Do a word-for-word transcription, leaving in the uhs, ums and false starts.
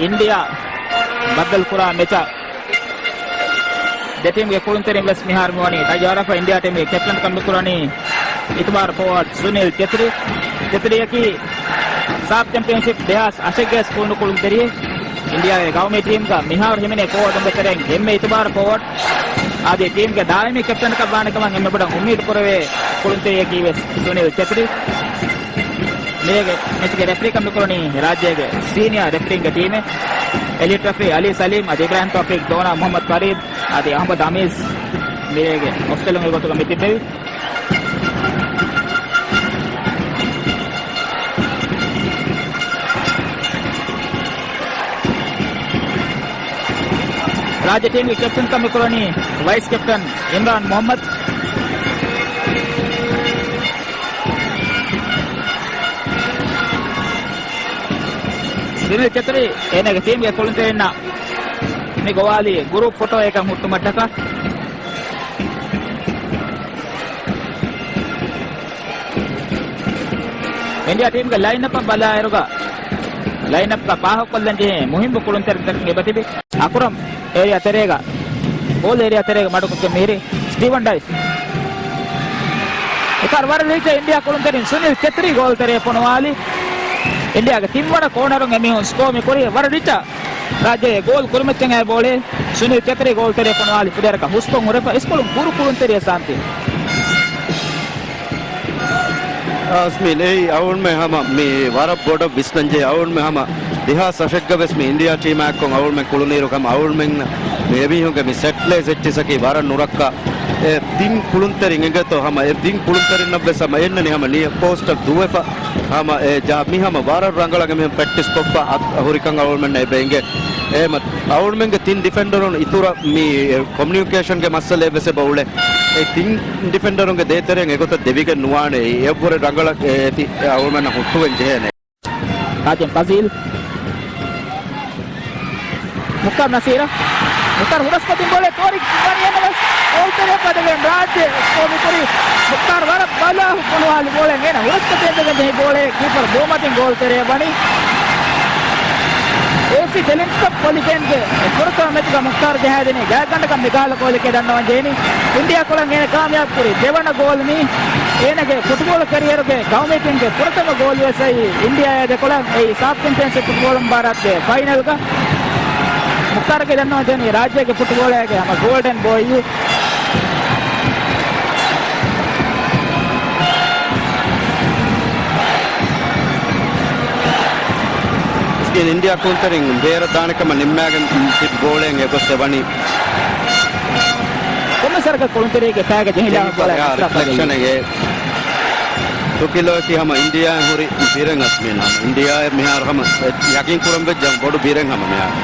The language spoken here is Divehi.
އިންޑިއާ ބައްދަލުކުރާ މެޗަށް ދެ ޓީމްގެ ކުޅުންތެރިން ވެސް މިހާރު މިވަނީ ތައްޔާރަށް. އިންޑިއާ ޓީމްގެ ކެޕްޓަންކަން މިކުރަނީ އިތުބާރު ފޯވާޑް ސުނީލް ޗެތްރީ. ޗެތްރީއަކީ ސާފް ޗެމްޕިއަންޝިޕް ދެހާސް އަށެއްގެ ސްކޫލް ކުޅުންތެރިއެއް. އިންޑިއާގެ ގައުމީ ޓީމްގަ މިހާރު ހިމެނޭ ފޯވާޑުންގެ ތެރެއިން އެންމެ އިތުބާރު ފޯވާޑް. އަދި ޓީމްގެ ދާއިމީ ކެޕްޓަނަކަށް ވާނެ ކަމަށް އެންމެ ބޮޑަށް އުއްމީދު ކުރެވޭ ކުޅުންތެރިއަކީ ވެސް ސުނީލް ޗެތްރީ. މިރޭގެ މެޗުގެ ރެފްރީކަން މިކުރަނީ ރާއްޖޭގެ ސީނިއާ ރެފްރީންގެ ޓީމެއް. އެލިޓް ރަފީ، އަލީ ސަލީމް އަދި އިބްރާހިމް ތައުފީޤް، ދޯނާ މުހައްމަދު ފަރީދު އަދި އަހްމަދު އަމީޒް މިރޭގެ އޮފްސައިޑް ގޮތުގަ މި ތިއްބެވި. ރާއްޖެ ޓީމްގެ ކެޕްޓަންކަން މިކުރަނީ ވައިސް ކެޕްޓަން އިމްރާން މުހައްމަދު. ސުނީލް ޗެތްރީ އޭނާގެ ޓީމްގެ ކުޅުންތެރިންނާ މި ގޮވާލީ ގުރޫޕް ފޮޓޯއެއް ހުއްޓުމަށްޓަކާ. އިންޑިއާ ޓީމްގެ ލައިންއަޕް ބަލާއިރުގަ، ލައިންއަޕްގަ ފާހަގަކޮށްލަން ޖެހޭ މުހިއްމު ކުޅުންތެރިންތަކެއް އެބަތިބި. އަކުރަމް އޭރިއާ ތެރޭގަ، ގޯލް އޭރިއާ ތެރޭގަ މަޑުކޮށްގެން މިހިރީ ސްޓީވަން ޑައިސް. އެކަހަލަ ވަރަށް ރީޗަށް އިންޑިއާ ކުޅުންތެރިން ސުނީލް ޗެތްރީ ގޯލް ތެރޭ ފޮނުވާލި. އިންޑިއާގެ ތިންވަނަ ކޯނަރުން އެމީހުން ސްކޯ މި ކުރީ. ވަރަށް ރީޗަށް ރާއްޖޭގެ ގޯލް ކުރިމައްޗަށް އައި ބޯޅައެއް ސުނީލް ޗެތްރީ ގޯލް ތެރޭ ފޮނުވާލި. ފުދޭވަރަކަށް ހުސްކޮށް ހުރެފަ އިސްކޮޅުން ކުރު ކުޅުންތެރިއެއް ސާންތި. އާސްމީން، އެއީ އަޅުގަނޑުމެން ހަމަ މި ވަރަށް ބޮޑަށް ވިސްނަންޖެހޭ. އަޅުގަނޑުމެން ހަމަ ދެހާސް އަށެއްގަ ވެސް މި އިންޑިއާ ޓީމާއެއްކޮށް އަޅުގަނޑުމެން ކުޅުނީރު ހަމަ އަޅުގަނޑުމެން މި އެމީހުންގެ މި ސެޓް ޕްލޭ ސެޓްޕީސްއަކީ ވަރަށް ނުރައްކާ. އެ ތިން ކުޅުންތެރިން އެނގޭތޯ ހަމަ އެ ތިން ކުޅުންތެރިންނަށް ވެސް ހަމަ އެންނަނީ ހަމަ ނިޔަ ޕޯސްޓަށް ދުވެފަ ހަމަ އެ ޖާ މި ހަމަ ވަރަށް ރަނގަޅަށް އެމީހުން ޕްރެކްޓިސް ކޮށްފަ އަ، ހުރިކަން އަޅުގަނޑުމެންނަށް އެބަ އެނގޭ. އެހެމަ އަޅުގަނޑުމެންގެ ތިން ޑިފެންޑަރުން އިތުރަށް މި ކޮމިއުނިކޭޝަންގެ މައްސަލައެއް ވެސް އެބަ އުޅޭ. އެ ތިން ޑިފެންޑަރުންގެ ދޭތެރެއިން އެގޮތަށް ދެވިގެން ނުވާނެ. އެއަށްވުރެ ރަނގަޅަށް އެ ތި އަޅުގަނޑުމެންނަށް ހުއްޓުވެން ޖެހޭނެ. ހާޖިމް ފަޒީލް. މުޚްތާރު ނަސީރަށް. މުޚްތާރު ހުރަސްކޮށްދިން ބޯޅަ ތޯރި ވަނީ އެންނަވެސް ގޯލްތެރެއަށް ފަދަގެން ރާއްޖެ ސްކޯ މިކުރީ. މުޚްތާރު ވަރަށް ބަލާ ފޮނުވާލި ބޯޅައެއް އޭނަ ހުރަސްކޮށްދޭން ދެގެން ޖެހި ބޯޅައެއް ކީޕަރު ބޯމަތިން ގޯލްތެރެއަށް ވަނީ. އޭސީ ޗެލެންޖް ކަޕް ކޮލިފައިންގެ ފުރަތަމަ މެޗުގަ މުޚްތާރު ޖަހާދިނީ ގާތްގަނޑަކަށް މި ގާލަ ކޯލެކޭ ދަންނަވަން ޖެހެނީ. އިންޑިއާ ކޮޅަށް އޭނަ ކާމިޔާބު ކުރި ދެވަނަ ގޯލު މީ. އޭނަގެ ފުޓްބޯޅަ ކެރިއަރުގެ ގައުމީ ޓީމްގެ ފުރަތަމަ ގޯލު ވެސް އައީ އިންޑިއާއާ ދެކޮޅަށް އެއީ ސާފް ޗެމްޕިއަންޝިޕް ފުޓްބޯޅަ މުބާރާތުގެ ފައިނަލްގަ. މުޚްތާރުގެ ދަންނަވަން ޖެހެނީ ރާއްޖޭގެ ފުޓްބޯޅައިގެ ހަމަ ގޯލްޑެން ބޯއި. މިސްކިތް އިންޑިއާ ކުޅުންތެރިން ބޭރަށް ދާނެ ކަމަށް ނިންމާގެން ތިބި ބޯޅައެއް އެގޮސް އެ ވަނީ. ކޮންމެސް ވަރަކަށް ކުޅުންތެރިއެއްގެ ފައިގަ ޖެހިލާ އެއީ ބޯޅަ ފަހާ ރިފްލެކްޝަނެއްގެ ޓުކިލޯއަކީ ހަމަ އިންޑިއާއިން ހުރި ބިރެއް އަސްމީން. ހަމަ އިންޑިއާއަށް މިހާރު ހަމަ ޔަގީން ކުރަން ވެއްޖެ ބޮޑު ބިރެއް ހަމަ މިހާރު.